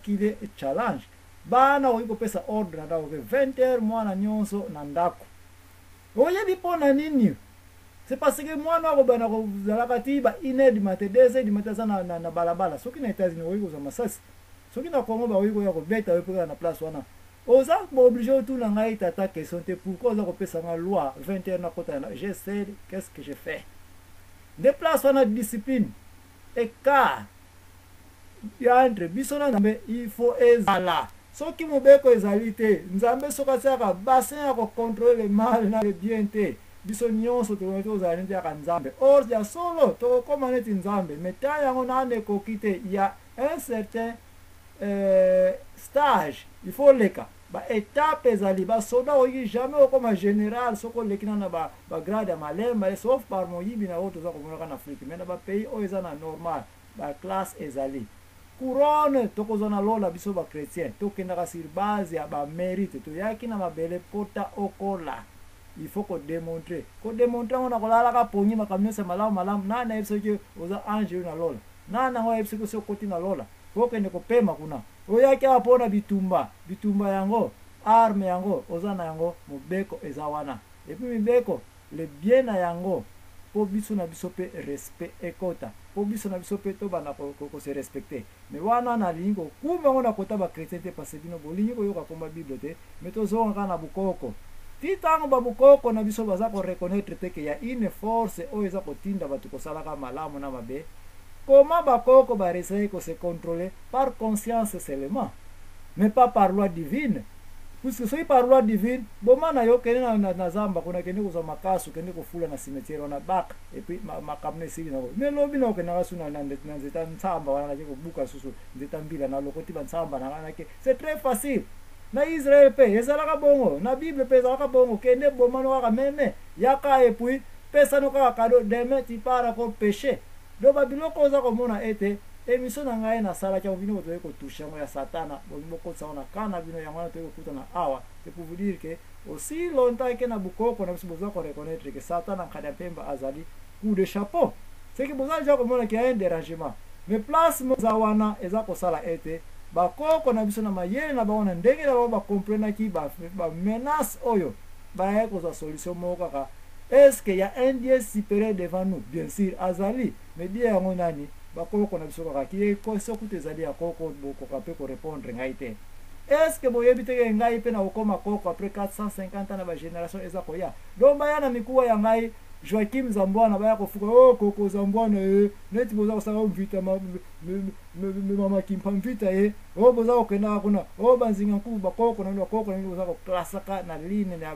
qu'il est challenge. Bana okoki kopesa ordre na ndako ke 20 heures mwana nyonso na ndako. Oyebi mpo na nini? C'est parce que mwana akobanda kozalaka ti ba 1 heure du matin, 2 heures du matin aza na balabala. Soki na États-Unis okoki kozwa masasi, soki na Congo bakoki koya kobeta yo mpe kaka na place wana. Oza obligé otuna ngai tata question te pourquoi oza kopesa nga loi 20 heures nakota na je sais qu'est-ce que je fais. Nde place wana discipline écart ya entre biso na Nzambe il faut ezala. Soki mobeko ezali te, Nzambe soki atiaka bassin ya kocontrôler le mal na le bien te, biso nyonso tokoki kozala neti yaka Nzambe. Or ya solo tokokóma neti Nzambe, mais ntango yango nano ekoki te. Ya un certain stage il faut leka baétape ezali. Basoda okoki jamais okóma général soki oleki nano na bagrade ya malemba, sauf par moyibi na oyo toza komonaka na Afrique. Mais na bapays oyo eza na normal, baclasse ezali. Couronne tokozwa na lola. Biso bachrétien tokendaka sur base ya bamérite. Toyaki na mabele pota okola, il faut kodémontrer, kodémontrer yango na kolalaka pongi makambo nyonso ya malamu malamu. Nani ayebi soki oza ange oyo na lola? Nani yango ayebi soki osi okoti na lola po okende kopema kuna? Oyaki awa mpona bitumba. Bitumba yango, arme yango oza na yango, mobeko eza wana. Et puis mibeko, le bien na yango mpo biso na biso mpe respect ekota, mpo biso na biso mpe tobanda kose respecter. Mais wana nalingi kokumba yango na kota bachrétien te, parce bino bolingi koyoka komba Bible te. Mais tozonga kaka na bukoko. Ti ntango babukoko na biso baza koreconnaître te ke ya une force oyo eza kotinda bato kosalaka malamu na mabe. Comment bakoko baresaki kose contrôler? Par conscience seulement, mais pas par loi divine, puisque soki par loi divine, boma na yo, kende na zamba kuna, kende kozwa makasu, kende kofula na cimetière wana bak, et puis makambo na esili nango. Mais lobi na okendaka su na nzeta ntsamba wana, nake kobuka susu nzeta mbila na lokoti bantsamba na nake. C'est très facile. Na Israel mpe ezalaka bongo, na Bible mpe ezalaka bongo. Kende bomano kaka meme, yaka et puis pesano kaka cadeau, demain tu pars encore pécher. Donc babiloko oza komona ete émission na ngai nasalaki yango, bino botoyei kotoucher yango ya Satana, bolingi bokotisa yango na ka na bino. Yango wana toyei kokutana awa. C'est pour vous dire que aussi longtemps ke na bukoko na biso boza koreconnaître ke Satana Nkadi ya Mpemba azali, coup de chapeau. C'est que boza déjà komona ke ya un dérangement. Mais place moza wana eza kosala ete bakoko na biso na mayele na bango, na ndenge na bango bakomprenaki bamenace oyo, bayaki kozwa solution moko kaka. Est-ce que y a un Dieu supérieur devant nous? Bien sûr azali. Mais Dieu yango nani? Bakoko na biso kaka ki soki ezali ya koko, bokoka mpe korépondre ngai te. Est ce que boyebi teke ngai mpe nakokóma koko après 450 ans na bagénération eza koya? Donc baya na mikuwa ya ngai Joakim Zambwana, baya kofuka o oh, koko Zambwana e neti boza kosala mvita mama Kimpa mvita ye oyo boza kokendaka kuna oyo banzinga nkubu, bakoko na bino, bakoko na bino boza koklasaka na ligne ya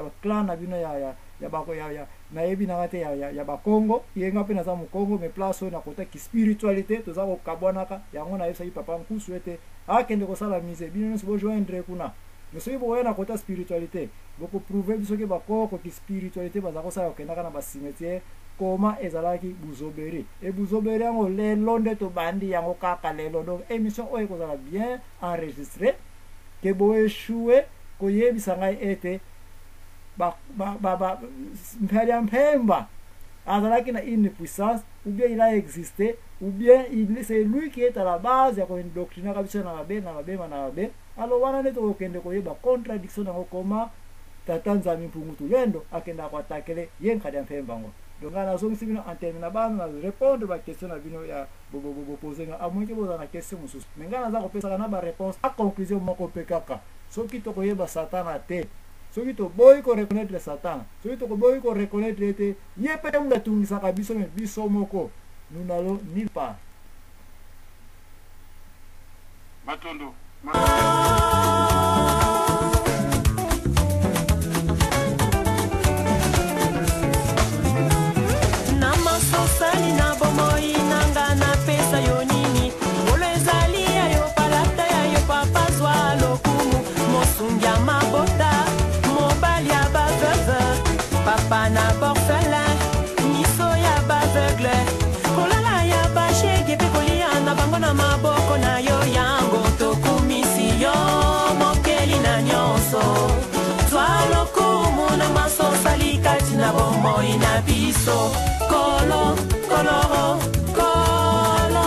baclan na bino ya bako ya nayebi nanga te ya Bakongo. Ye nga mpe naza Mokongo, mais place oyo nakotaki spiritualité toza kokabwanaka. Yango nayebisaki papa Nkusu ete akende kosala mise, bino nyonso bojoindre kuna. Mais soki bokoya na kota spiritualité, bokoprouver biso ke bakoko ki spiritualité baza kosala kokendaka na bacimetière. Koma ezalaki buzoberi e buzoberi yango lelo nde tobandi yango kaka lelo. Donc émission oyo ekozala bien enregistré ke boéchouer koyebisa ngai ete Mpali ya Mpemba azalaki na une puissance, ou bien il a existé, ou bien c'est lui qui est à la base ya koindoctrinaka biso na mabe na mabe na mabe. Alors wana nde tokokende koyeba contradiction nango, koma tata Nzambi Mpungu Tulendo akendaka koatakele ye Nkadi ya Mpemba ngo. Donc ngai nazongisi bino en terme na bana na répondre baquestion na bino ya bopose nga, à moins ke bozala na question mosusu. Mais ngai naza kopesaka na baréponse a conclusion moko mpe kaka. Soki tokoyeba Satana te, soki toboyi koreconnaître Satana, soki tokoboyi koreconnaître ete ye mpe moto atungisaka biso, mais biso moko nous n'allons nulle part. Matondo. Na masosali na bomoi nanga, napesa yo nini? Ngolo ezali ya yo, palata ya yo. Papa, zwa lokumu. Mosungi ya mabota, mobali ya baveuve, papa na baorphelin, miso ya baaveugle, kolala ya bashege mpe kolia na bango na maboko na yo. Yango tokumisi yo, mokeli na nyonso. Zwa lokumu na masosali kati na bomoi na biso. Kolo, kolo, kolo,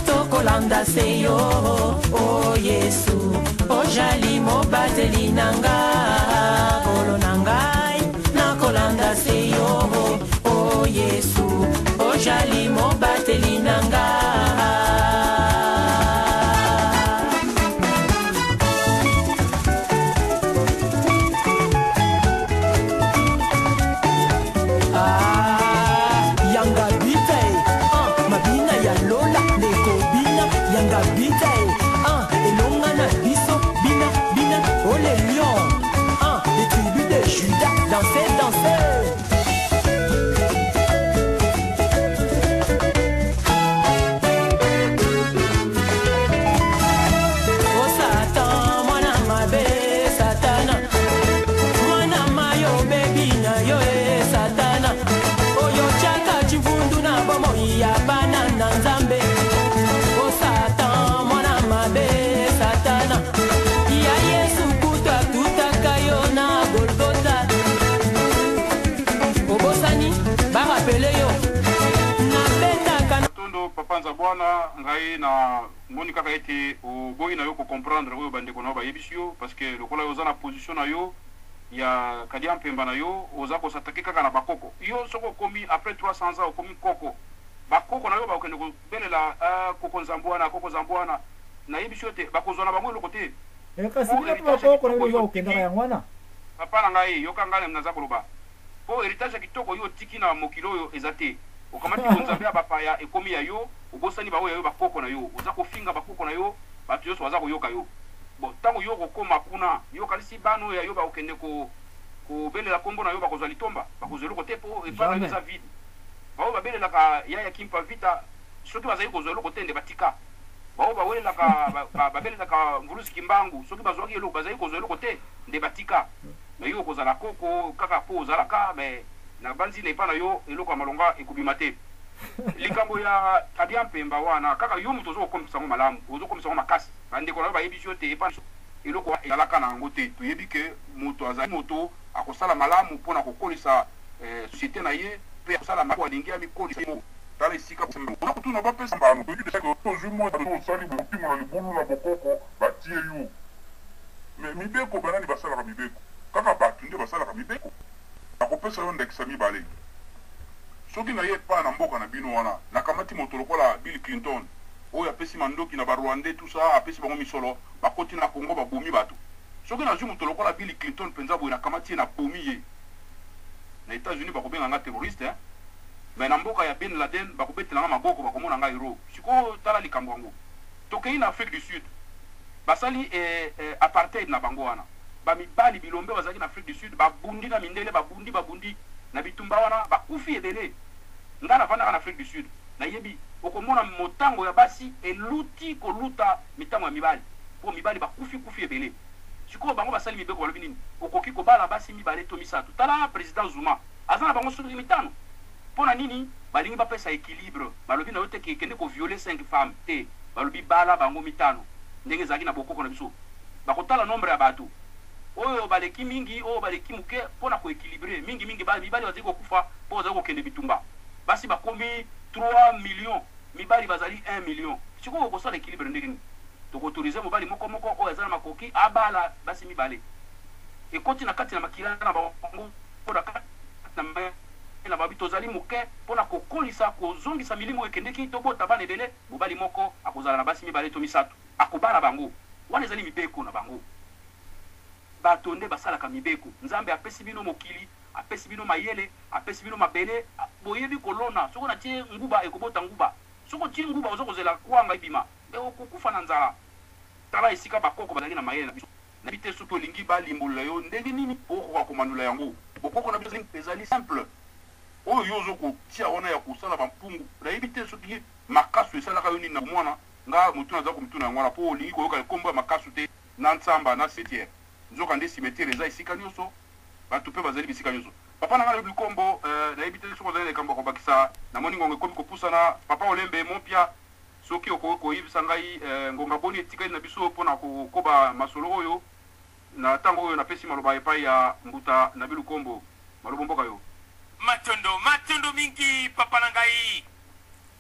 tokolanda. Nakolanda se yo, o Yesu, ojali mobateli na nga, Nkolo na ngai. Nakolanda se yo, o Yesu, ojali mobateli na nga. Ah, yanga bita e, ah, mabina ya lola ndeko bina, yanga bita e, ah, elonga na biso bina bina, oh les lions, ah, les tribus de Juda, dansez, dansez. O Satan, mwana mabe, Satana, mwana mayo bebi na yo e Satana, oyo tiaka chivundu na bomoi ya bana na Nzambe. O Satan, mwana mabe, Satana, ya Yesu kutu atutaka yo na Golgota. Obosani barapele yo nabetaka. Matondo, papa Nzabwana. Ngai na moni kaka ete oboyi na yo kocomprendre oyo bandeko na yo bayebisi yo, parce que lokola yo oza na position na yo ya kadia mpemba na yo, oza kosatake kaka na bakoko. Yo soki okomi après 300 ans, okomi koko, bakoko na yo bakokende kobelela koko nzambu wana, koko nzambu wana. Nayebisi yo te, bakozwa na bango eloko te. Kasi bino mpe bakoko na bino oza kokendaka yango wana. Papa na ngai, yoka ngai naza koloba. Mpo héritage ya kitoko yo otiki na mokili oyo eza te. Okamati bonzambe ya bapaya, ekomi ya yo, obosani baoyo ya yo bakoko na yo. Oza kofinga bakoko na yo, bato nyonso baza koyoka yo. Bon, ntango yo okokóma kuna, yo okanisi bana oyo ya yo bakokende kobelela nkombo na yo, bakozwa litomba? Bakozwa eloko te, mpo epai na yo eza vide. Baoyo babelelaka ya Kimpa Vita, soki bazali kozwa eloko te, nde batika. Baoyo bawelelaka, babelelaka Mvuluzi Kimbangu, soki bazwaki eloko, bazali kozwa eloko te, nde batika. Me yo okozala koko kaka mpo ozalaka me na banzi na epai na yo eloko ya malonga ekobima te. Likambo ya Kadia Mpemba wana, kaka yo moto oza kokomisa yango malamu, ozokomisa yango makasi. Bandeko na yo bayebisi yo te epai eloko ezalaka na yango te. Toyebi ke moto azali moto, akosala malamu mpona kokolisa société na ye, mpe akosala malamu alingi amikolisa ye moko. Tala esika oza kotuna, bapesa mbano. Toyebi deja ke tozwi mwa osali botimo na libulu na bokoko, batie yo. Me mibeko, banani basalaka mibeko? Kaka bato nde basalaka mibeko. Nakopesa yo ndakisa mibale. Soki na ye epai na mboka na bino wana, nakamati moto lokola Bill Clinton oyo apesi mandoki na Barwandais, tout ça, apesi bango misolo, bakoti na Congo, babomi bato. Soki nazwi moto lokola Bill Clinton mpenza boye, nakamati ye, nabomi ye na États-Unis, bakobenga nga terroriste, hein? Mais na mboka ya Ben Laden bakobetela nga maboko, bakomona nga héros. Sikoyo tala likambo yango, tokei na Afrique du Sud, basali apartheid na bango wana. Bamibali bilombe bazalaki na Afrique du Sud, babundi na mindele, babundi, babundi na bitumba wana, bakufi ebele. Ngai navandaka na Afrique du Sud, nayebi. Okomona motango ya basi eluti koluta mitango ya mibali, mpo mibali bakufi kufi ebele. Sikoyo bango basali mibeko, balobi nini? Okoki kobala basi mibale to misato. Tala président Zuma, aza na bango soki mitano. Mpo na nini? Balingi bapesa équilibre. Balobi na yo te ke ekende kovioler 5 femmes te, balobi bala bango mitano, ndenge ezalaki na bokoko na biso. Bakotala nombre ya bato oyo baleki mingi, oyo baleki moke, mpo na koéquilibrer. Mingimingi mibali bazali kokufa mpo bazali kokende bitumba. Basi bakomi 3 millions, mibali bazali 1 million. Sikoyo okosala équilibre ndenge nini? Tokoautoriser mobali moko moko oyo aza na makoki abala basi mibale. Ekoti na kati na makila na bango, na kati na babi tozali moke mpona kokolisa, kozongisa milimo oyo ekendeki, tobota bana ebele. Mobali moko akozala na basi mibale to misato, akobala bango. Wana ezali mibeko na bango. Bato nde basalaka mibeko. Nzambe apesi bino mokili, apesi bino mayele, apesi bino mabele, boyebi kolona. Soki onatie nguba, ekobota nguba. Soki otie nguba, oza kozela kwanga ebima, me okokufa na nzala. Tala esika bakoko bazalaki na mayele na biso. Nayebi te soki olingi balimbolela yo ndenge nini okokoka komanola yango. Bokoko na biso ezali simple. Oyo yo ozo kotia wana ya kosala bampungu, nayebi te soki makasu esalaka yo nini na mwana. Nga motu naza komituna yango wana, mpo olingi koyoka ekombo ya makasu te na ntsamba na cimetière. Nzoka nde cimetière eza esika nyonso, bato mpe bazali bisika nyonso. Papa na ngai nayebi likombo, nayebi te soki ozali na likambo ya kobakisa. Namoni ngonga ekomi kopusana. Papa Olembe Mompia, soki okoki koyebisa ngai ngonga boni etikali na biso mpona kokoba masolo oyo. Na ntango oyo napesi maloba epai ya mbuta na bilukombo. Malobo mboka yo. Matondo, matondo mingi, papa na ngai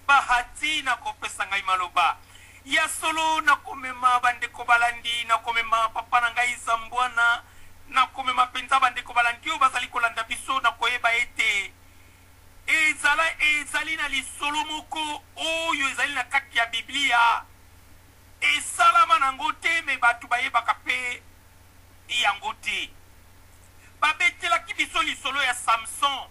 Bahati, na kopesa ngai maloba. Ya solo, nakomema bandeko balandi, nakomema papa na ngai Zambwana, nakomema mpenza bandeko balandi oyo bazali kolanda biso na koyeba ete ezala ezali na lisolo moko oyo ezali na kati ya Biblia, esalama nango te, me bato bayebaka mpe yango te. Babetelaki biso lisolo ya Samson,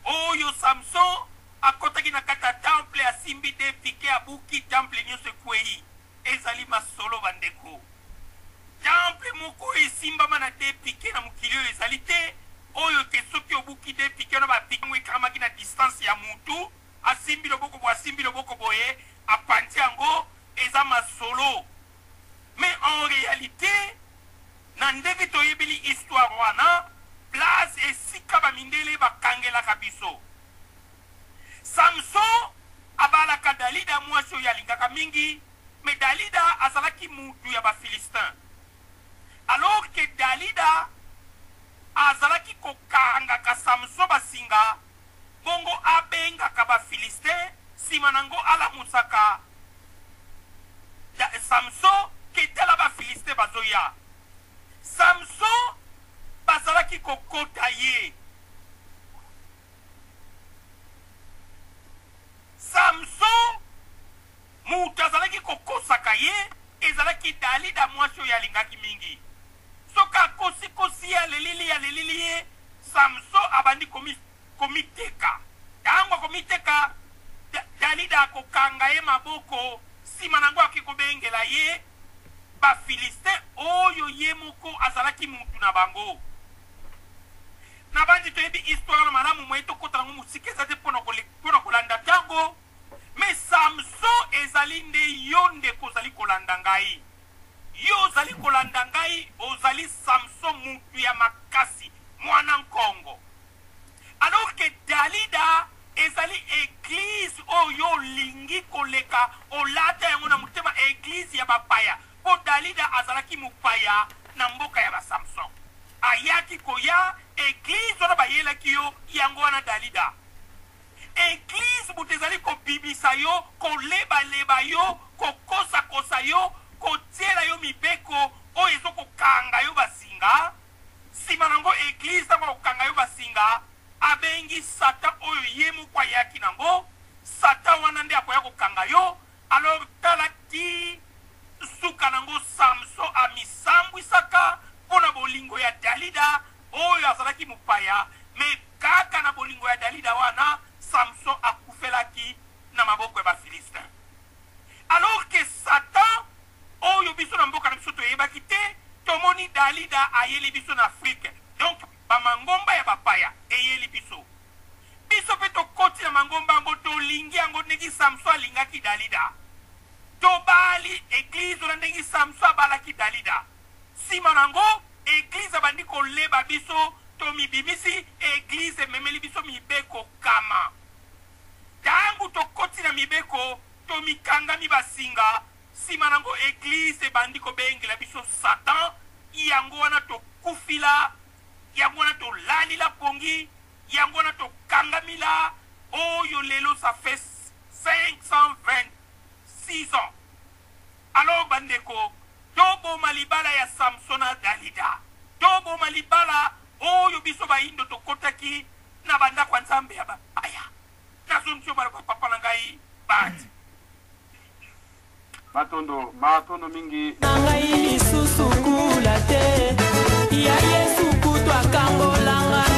oyo Samson akotaki na kati ya temple, asimbi de pike, abuki temple nyonso, ekwei. Ezali masolo, bandeko. Temple moko esimbama na de pike na mokili oyo ezali te, oyo te soki obuki de pike wana, bapike yango ekangamaki na distance ya mutu, asimbi loboko boye, asimbi loboko boye, apanzi yango. Eza masolo, mais en réalité, na ndenge toyebeli histoire wana, place esika bamindele bakangelaka biso, Samson abalaka Dalida, mwasi oyo alingaka mingi. Mais Dalida azalaki mutu ya Bafilistin. Alors que Dalida azalaki kokangaka Samson basinga, bongo abengaka Bafilistin, nsima nango alamusaka Samson ke tala Bafilistin bazoya. Samson bazalaki kokota ye. Samson, moto azalaki kokosaka ye ezalaki Dalida, mwasi oyo alingaki mingi. Soki akosikosi ye, alelili ye, alelili ye, Samson abandi komiteka. Ntango akomiteka, Dalida akokanga ye maboko, nsima nango ake kobengela ye Bafilistin oyo ye moko azalaki mutu na bango. Nabandi toyebi histoire na malamu, moye tokɔta nango mosika eza te mpona kolanda ntango. Mais Samson ezali nde yo, ndeko ozali kolanda ngai. Yo ozali kolanda ngai, ozali Samson, mutu ya makasi, mwana nkongo. Alors que Dalida ezali église oyo olingi koleka, olata yango na motema, église ya bapaya, mpo Dalida azalaki mopaya na mboka ya Basamson. Ayaki koya église wana, bayelaki yo yango wana. Dalida, église moto ezali kobimisa yo, kolebaleba yo, kokosakosa yo, kotiela yo mibeko oyo ezokokanga yo basinga. Nsima nango, église, ntango akokanga yo basinga, abengi Satan oyo ye moko ayaki nango. Satan wana nde akoya kokanga yo. Alors tala ti suka nango, Samson amisambwisaka mpo na bolingo ya Dalida oyo azalaki mopaya. Me kaka na bolingo ya Dalida wana, Samson akufelaki na maboko ya Bafilistin. Alors que Satan oyo biso na mboka na biso toyebaki te, tomoni Dalida ayeli biso na Afrike. Donc bamangomba ya bapaya eyeli biso, biso mpe tokoti na mangomba yango, tolingi yango ndenge Samson alingaki Dalida. Tobali église wana ndenge Samson abalaki Dalida. Nsima nango, église abandi koleba biso, tomibimisi. Église ememeli biso mibeko kama. Ntango tokoti na mibeko, tomikangami basinga. Nsima nango, église ebandi kobengela biso Satan. Yango wana tokufila, yango wana tolalila pongi, yango wana tokangamila. Oyo lelo ça fait 526 ans. Alors bandeko, toboma libala ya Samson na Dalida, toboma libala oyo biso bayindo tokotaki na bandako ya Nzambe ya bapaya. Nazongisi yo maloba, papa na ngai Bati. Matondo, matondo mingi. Na ngai lisusu kula te, ya Yesu kutu akangolanga.